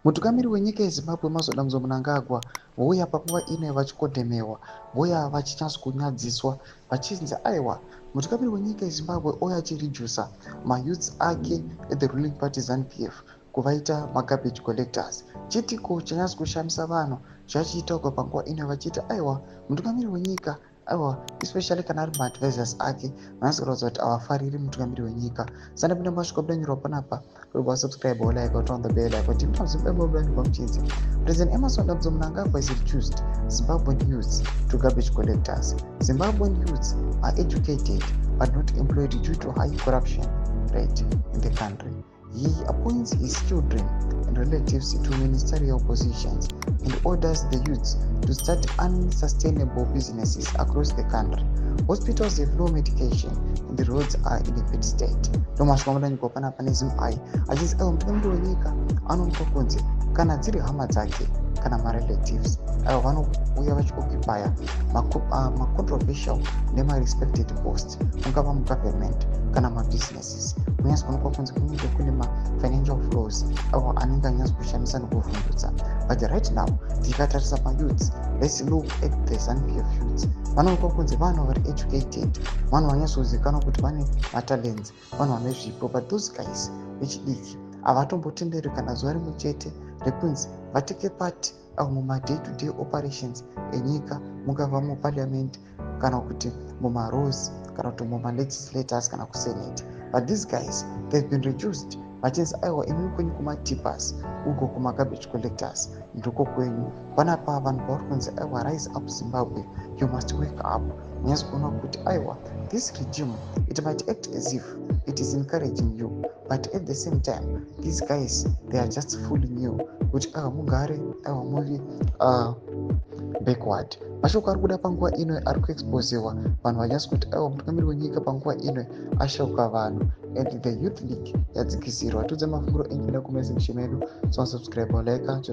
Mutungamiri wenyika yeZimbabwe, Emmerson Dambudzo Mnangagwa, vouya panguva ino vachikondemewa, vouya vachinyatso kunyadziswa, vachinzi aiwa, mutungamiri wenyika yeZimbabwe ouya achiredusa mayouths ake ethe ruling party ZANU PF kuvaita magarbage collectors. Chitiko chanyatso kushamisa vanhu zvachiitwa panguva ino, vachiti aiwa, mutungamiri wenyika aiwa, especially kana ari maadvisors ake, vanatsa kuratidza kuti havafariri mutungamiri wenyika. Sandapinda masvika budanyorwa panapa, subscribe, like, turn on the bell icon. Timutazimbabwe muchinzi President Emmerson Dambudzo Mnangagwa is reduced Zimbabwean youths to garbage collectors. Zimbabwean youths are educated but not employed due to high corruption rate in the country. He appoints his children and relatives to ministerial positions and orders the youths to start unsustainable businesses across the country. Hospitals have no medication and the roads are in a bad state. Ndomasvika mudanyigwa panapa neZimEye, achinzi aiwa, mutungamiri wenyika anomuka kunzi kana dziri hama dzake kana marelatives, aiwa, vanouya vachioccupya macontroversial nemarespected post, mungava mugovernment kana mabusinesses. Kunyatsi kuonekwa kunzi kunenge kune mafinancial flows aiwa anenge anyatsi kushamisa nekuvhundutsa. But right now, tikatarisa mayouths, let's look at the ZANU PF youths. Vanoonekwa kunzi vanhu vari educated, vanhu vanyatsozivikanwa kuti vane matalents, vanhu vane zvipo, but those guys vechidiki havatombotenderi kana zuva rimwe chete rekunzi vatake part mumaday to day operations enyika, mungava muparliament kana kuti mumaroads kana kuti mumalegislators kana kusenate. But these guys, they've been reduced, vachinzi aiwa, imi kwenyu kumatippers uko, kumagarbage collectors ndiko kwenyu. Panapa vanhu pavari kunzi aiwa, rise up Zimbabwe, you must wake up. Munyatsi kuona kuti aiwa, this regime, it might act as if it is encouraging you, but at the same time these guys, they are just fooling you kuti aiwa, mugare, aiwa, muri backward. Mashoko ari kuda panguva ino ari kuexposewa vanhu vanyatsi kuti aiwa, mutungamiri wenyika panguva ino ashauka vanhu and the youth league yadzikisirwa. Tiudze mafungiro enyu kuenda kumasection medu. So subscribe, like, turn